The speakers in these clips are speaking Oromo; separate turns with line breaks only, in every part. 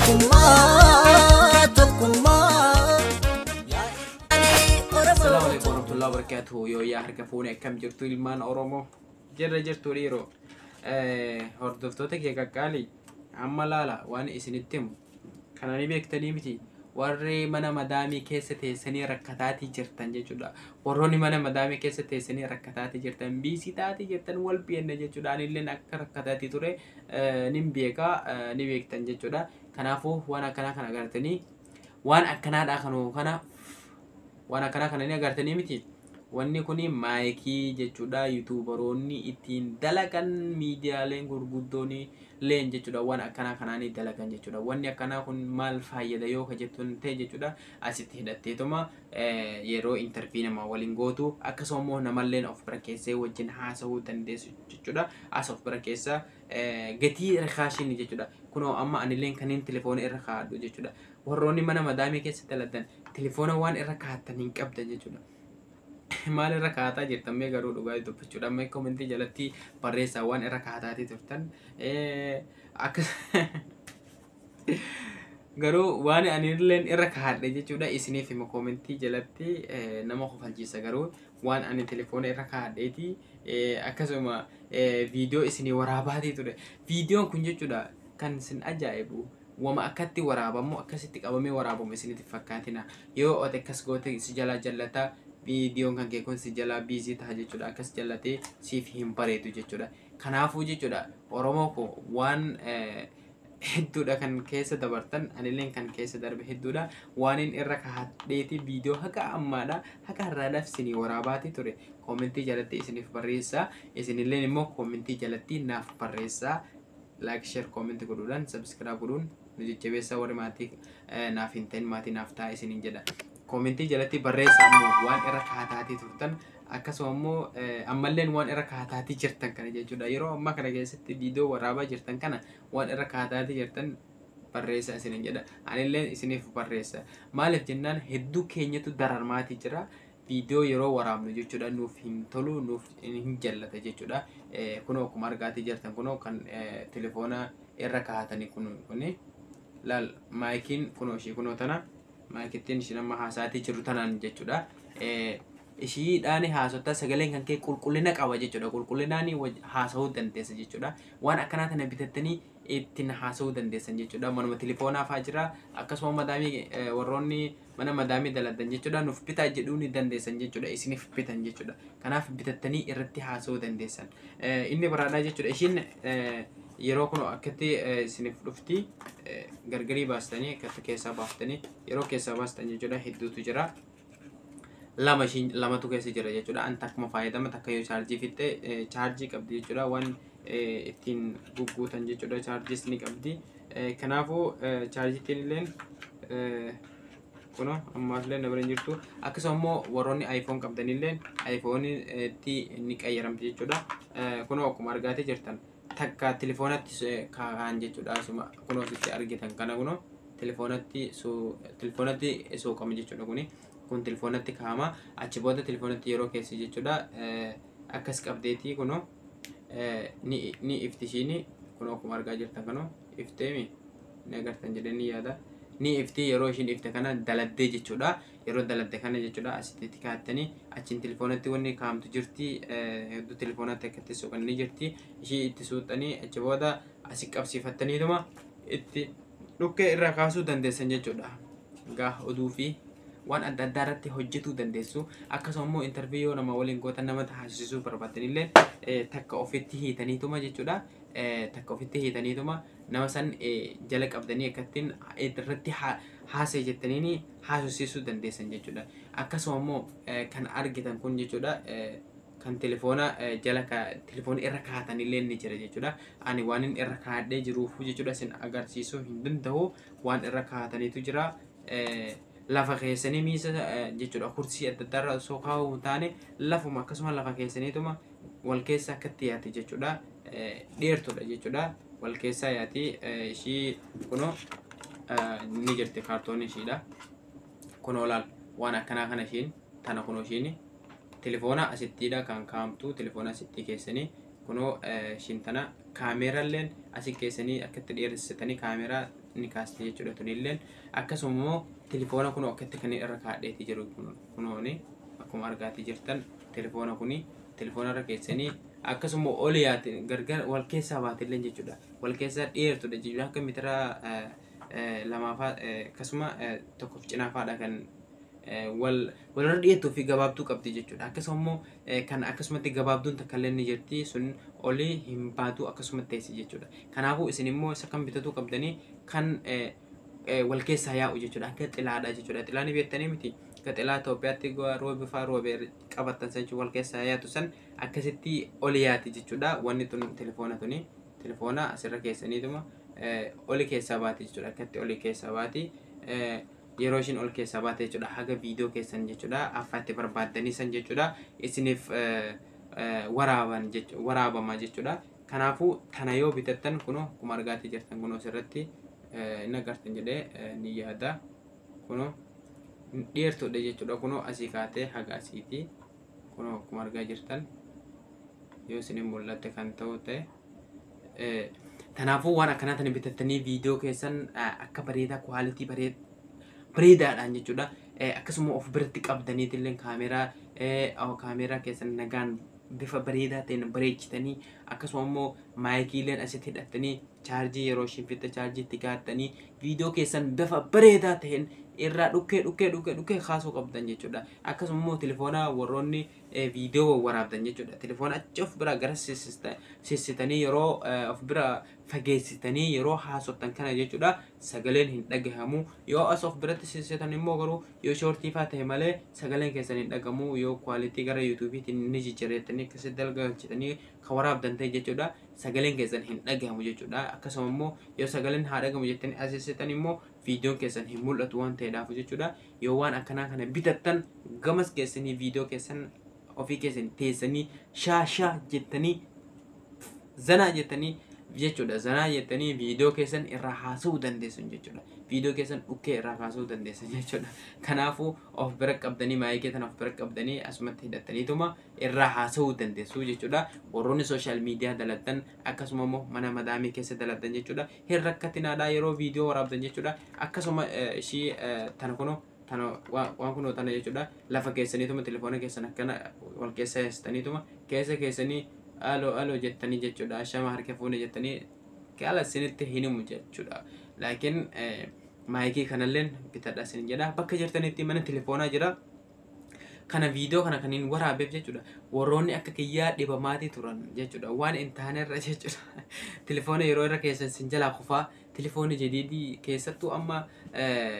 Tokkummaa, tokkummaa.
Assalamu alaikum warahmatullahi wabarakatuh. Yoo yaa harka fuune, akkam jirtu ilmaan Oromoo? Jirra jirtu dhiiroo. Hordoftoota kee qaqqaalii, amma laala, waan isinitti himu. Kana ni beektanii miti. Warri mana madaamii keessa teessanii rakkataatii jirtan jechuudha. Warroonni mana madaamii keessa teessanii rakkataatii jirtan, busy taatii jirtan, wal beekna jechuudha. Anilleen akka rakkataatii ture nin beekaa, ni beektan jechuudha. Kanaafuu waan akkanaa kana agartanii, waan akkanaadhaa kana waan akkanaa kana ni agartanii miti. Wanni kun maayikii jechuudha. Yuutuubaroonni ittiin dalagan, miidiyaaleen gurguddoon leen jechuudha. Waan akkanaa kanaan dalagan jechuudha. Wanni akkanaa kun maal fayyada yoo ka jettuun ta'e jechuudha. Asitti hidhatteetuma yeroo interview namaa waliin gootu, akkasuma immoo namalleen of bira keessee wajjin haasa'uu dandeessu jechuudha. As of bira keessa gatii rikaashinii jechuudha. Kunoo amma anilleen kanneen telefoona irra kaa'adhu jechuudha. Warroonni mana madaamii keessa dalagan telefoona waan irra kaa'atan hin qabdan jechuudha. Maal irra kaa'ataa jirtan mee garuu dhugaa dubbachuudha? Mee koomentii jalatti barreessaa waan irra kaa'ataatii turtan. Akka garuu waan anilleen irra kaa'adhe jechuudha isiniif hima koomentii jalatti, nama kofalchiisa, garuu waan ani telefoona irra kaa'adheeti akkasuma viidiyoo isinii waraabaatii ture. Viidiyoon kun jechuudha, kan isin ajaa'ibu, wama akkatti waraabamu, akkasitti qabamee waraabamu isinitti fakkaatina. Yoo ati akkas goote si jalaa jallataa, viidiyoon kan kee kun si jalaa busy ta'a jechuudha. Akkas jallatee siif hin bareedu jechuudha. Kanaafuu jechuudha, Oromoo koo, waan hedduudha kan keessa dabartan, anilleen kan keessa darbe hedduudha. Waan inni irra kaa'adheeti viidiyoo haga ammaadha haga har'aadhaaf isinii waraabaatii ture koomentii jalatti isiniif barreessaa, isinilleen immoo koomentii jalatti naaf barreessaa. Like, share, koomentii godhuudhaan, subscribe godhuun nu jajjabeessaa. Warri maatii naaf hin ta'in maatii naaf ta'a isiniin jedha. Koomentii jalatti barreessaa immoo waan irra kaataatii turtan, akkasuma immoo ammalleen waan irra kaataatii jirtan kana jechuudha. Yeroo ammaa kana keessatti viidiyoo waraabaa jirtan kana waan irra kaataatii jirtan barreessaa isiniin jedha. Anillee isiniif barreessa. Maaliif jennaan, hedduu keenyatu dararmaatii jira. Viidiyoo yeroo waraabnu jechuudha, nuuf hin tolu, nuuf hin jallata jechuudha. Kunoo akkuma argaatii jirtan, kunoo kan telefoona irra kaa'atanii kuni laal, maayikiin kunoo ishee kunoo tana, maayikittiin isheen amma haasaatii jiru tanaan jechuudha. Ishiidhaan haasoftaa, sagaleen kan kee qulqullina qaba jechuudha. Qulqullinaan haasa'uu dandeessa jechuudha. Waan akkanaa tana bitattanii ittiin haasa'uu dandeessan jechuudha. Manuma telefoonaa fa'aa jira. Akkasuma madaamii, warroonni mana madaamii dalagan jechuudha. Nuuf bitaa jedhuu ni dandeessan jechuudha. Isiniif bitan jechuudha. Kanaaf bitattanii irratti haasa'uu dandeessan. Inni biraadhaa jechuudha. Ishiin yeroo kun akkatti isiniif dhufti, gargarii baastanii, akkatti keessaa baaftanii, yeroo keessaa baastan jechuudha, hedduutu jira. Lama ishiin lamatu keessa jira jechuudha. An takkuma fayyadama, takka yoo chaarjii fixxe, chaarjii qabdi jechuudha. Waan ittiin gugguutan jechuudha. Chaarjiis ni qabdi. Kanaafuu chaarjiitiin illeen kunoo ammaaf illee na bira hin jirtu. Akkasuma immoo warroonni iPhone qabdanillee iPhone-itti ni qayyaramti jechuudha. Kunoo akkuma argaatee jirtan, takka telefoonatti kaa'an jechuudha. Asuma kunoo sitti argitan kana, kunoo telefoonatti suuqama jechuudha kuni. Kun telefoonatti kaa'ama. Achi booda telefoonatti yeroo keessa jechuudha, akkas qabdeetii kunoo ni ifti ishiini. Kunoo akkuma argaa jirtan, kunoo ifteemi, ni agartan jedhanii ni yaada. Ni ifti, yeroo ishiin ifte kana daladdee jechuudha. Yeroo daladde kana jechuudha, asitti kaa'attanii achiin telefoonatti wanni kaa'amtu jirti. Hedduu telefoonatti akkatti suuqan ni jirti. Ishii itti suuxanii achi booda asi qabsiifattaniituma itti dhukkee irraa kaasuu dandeessan jechuudha. Gaa oduu fi waan adda addaa irratti hojjetuu dandeessu. Akkasuma immoo interview nama waliin gootan, nama taasisuu barbaadanillee, takka ofitti hiitaniituma jechuudha. Takka ofitti hiitaniituma nama san jala qabdanii akkattiin irratti haasa'e jettaniini haasofsiisuu dandeessan jechuudha. Akkasuma immoo kan argitan kun jechuudha, kan telefoona jala telefoona irra kaa'atanillee ni jira jechuudha. Ani waan inni irra kaa'adhee jiruuf jechuudha, isin agarsiisuu hin danda'u. Waan irra kaa'ataniitu jira. Lafa keessanii miisa jechuudha, kursii adda addaa irra osoo kaa'uu hin taane, lafuma akkasuma lafa keessaniituma wal keessa akkatti yaati jechuudha. Dheertuudha jechuudha. Wal keessaa yaati ishii kunoo ni jirti kaartoon ishiidha. Kunoo laal, waan akkanaa kana ishiin tana, kunoo ishiin telefoona asittiidha kan kaa'amtu, telefoona asittii keessanii kunoo ishiin tana, kaameeraalleen asii keessanii akkatti dheeressitanii kaameeraa ni kaasti jechuudha tunilleen. Akkasuma immoo telefoona kun akkatti kan irra kaadheeti jiru kunooni akkuma argaatii jirtan telefoona kuni telefoona irra keessanii akkasuma ol yaate gargar wal keessaa baatillee jechuudha. Wal keessaa dheertudha jechuudha. Akka mitira lamaafaa akkasuma tokkoof cinaafaadha kan wal walirra dhiyeettuu fi gabaabduu qabdi jechuudha. Akkasuma immoo kan akkasumatti gabaabduun takka illee ni jirti, sun olii hin baatu, akkasumatti teessi jechuudha. Kanaafuu isin immoo isa kan bitatuu qabdanii kan wal keessaa yaa'u jechuudha. Akka xilaadha jechuudha. Xilaa ni beektanii miti. Akka xilaa Itoophiyaatti roobi fa'aa roobee qabattan san wal keessaa yaatu san akkasitti oli yaati jechuudha. Wanni tun telefoona tuni telefoona asirra keessaniituma oli keessaa baati jechuudha. Akkatti oli keessaa baati. Yeroo ishiin ol keessaa baate jechuudha, haga viidiyoo keessan jechuudha affaatti barbaaddanii san jechuudha isiniif waraaban waraabama jechuudha. Kanaafuu tana yoo bitattan kunoo akkuma argaatii jirtan kunoo asirratti inni agartan jedhee ni yaada. Kunoo dheertuudha jechuudha. Kunoo asii kaatee haga asiiti. Kunoo akkuma argaa jirtan yoo isiniin mul'atte kan ta'u ta'e. Kanaafuu waan akkanaa tana bitattanii viidiyoo keessan akka bareedaa quality bareedaadhaan jechuudha. Akkasuma of biratti qabdaniitillee kaameeraa keessan nagaan bifa bareedaa ta'een bareechitanii, akkasuma immoo maayikiileen asitti hidhattanii, chaarjii yeroo ishiin fitte chaarjii itti kaa'attanii viidiyoo keessan bifa bareedaa ta'een irraa dhukkee dhukkee dhukkee dhukkee kaasuu qabdan jechuudha. Akkasuma immoo telefoona warroonni viidiyoo waraabdan jechuudha. Telefoona achi of bira gara sissitanii yeroo of bira fageessitanii yeroo haasoftan kana jechuudha sagaleen hin dhagahamu. Yoo as of biratti sissitan immoo garuu yoo shortii faa ta'e malee sagaleen keessan hin dhagahamu. Yoo quality gara yuutuubiitiin ni jijjiirrettanii akkasitti dalgalchitanii kan waraabdan ta'e jechuudha sagaleen keessan hin dhagahamu jechuudha. Akkasuma immoo yoo sagaleen haa dhagahamu jettanii as sissitan immoo viidiyoon keessan hin mul'atu waan ta'eedhaaf jechuudha. Yoo waan akkanaa kana bitattan gamas keessanii viidiyoo keessan ofii keessan teessanii shaa shaa jettanii zanaa jettanii jechuudha. Zanaa jettanii viidiyoo keessan irraa haasa'uu dandeessan jechuudha. Viidiyoo keessan dhukkee irraa kaasuu dandeessan jechuudha. Kanaafuu of bira qabdanii maayikii tana of bira qabdanii asumatti hidhattaniituma irraa haasa'uu dandeessu jechuudha. Warroonni social media daladdan akkasuma immoo mana madaamii keessa daladdan jechuudha. Hin rakkatinaadha yeroo viidiyoo waraabdan jechuudha. Akkasuma ishii tana kunoo tana waan kunoo tana jechuudha. Lafa keessaniituma telefoona keessan akkana wal keessa heessitaniituma keessa keessanii aloo aloo jettanii jechuudha. Shama harka fuune jettanii kaala isinitti hin himu jechuudha. Laakiin maayikii kanalleen bitadha isin jedha. Bakka jirtanitti mana telefoonaa jira. Kana viidiyoo kana kan hin waraabeef jechuudha. Warroonni akka kiyyaa dhibamaatii turan jechuudha. Waan hin taanerra jechuudha. Telefoona yeroo irra keessan sin jalaa kufaa. Telefoonni jadiidii keessattuu amma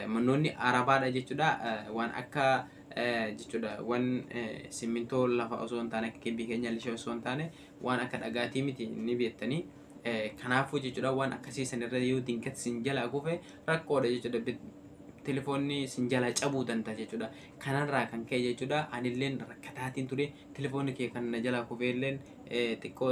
manoonni arabaadha jechuudha. Waan akka jechuudha waan simmintoo lafa osoo hin taane akka kibbii keenya lishee osoo hin taane waan akka dhagaatii miti ni beektanii. Kanaafuu jechuudha waan akkasii sanirra yoo dinqati sin jalaa kufe rakkoodha jechuudha. Telefoonni sin jalaa cabuu danda'a jechuudha. Kanarraa kan ka'e jechuudha anilleen rakkataatiin ture. Telefoonni kee kan na jalaa kufeelleen xiqqoo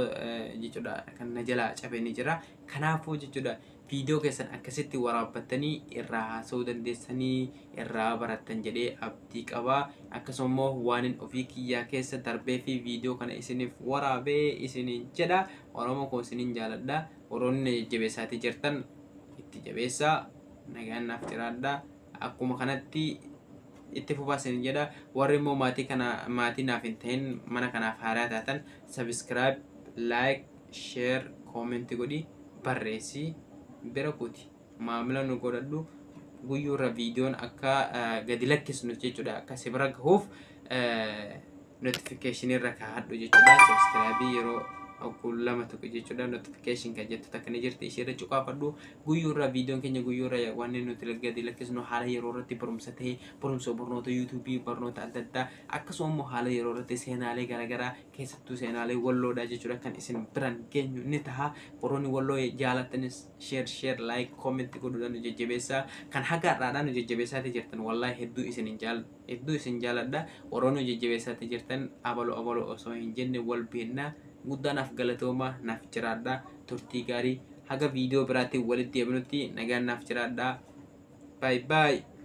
jechuudha kan na jalaa cabe ni jira. Kanaafuu jechuudha viidiyoo keessan akkasitti waraabbattanii irraa haasa'uu dandeessanii irraa barattan jedhee abdii qabaa. Akkasuma immoo waan ofii kiyyaa keessa darbee fi viidiyoo kana isiniif waraabee isiniin jedha. Oromoo koo isiniin jaaladha. Warroonni jajjabeessaatii jirtan itti jabeessaa, nagaan naaf jiraadha. Akkuma kanatti itti fufaa isin jedha. Warri immoo maatii kana maatii naaf hin ta'in mana kanaaf haaraa taatan subscribe, like, share, comment godhi, barreessi, bira kuti maamila nu godhadhu. Guyyuurra viidiyoon akka gadi lakkisnu jechuudha akka si bira gahuuf notification irra kaa'adhu jechuudha. Subscribe yeroo okkuu lama tokko jechuudha notification kan jettu takka ni jirti, isheerra cuqaafadhu. Guyyuurra viidiyoon keenya guyyuurra waan nuti gadi lakkisnu haala yeroo irratti barumsa ta'e, barumsa barnoota yuutuubii, barnoota adda addaa, akkasuma immoo haala yeroo irratti seenaalee garaagaraa keessattuu seenaalee walloodha jechuudha kan isin biran geenyu ni taha. Warroonni walloo jaalattanis share share like comment godhuudhaan nu jajjabeessaa. Kan haga har'aadhaan nu jajjabeessaatii jirtan wallaahi hedduu isin jaaladha. Warroonni nu jajjabeessaatii jirtan abaloo abaloo osoo hin jenne wal beennaa, guddaa naaf galatooma, naaf jiraadha. Turtii gaarii, haga viidiyoo biraatiin walitti deebinutti nagaan naaf jiraadha. Bye bye.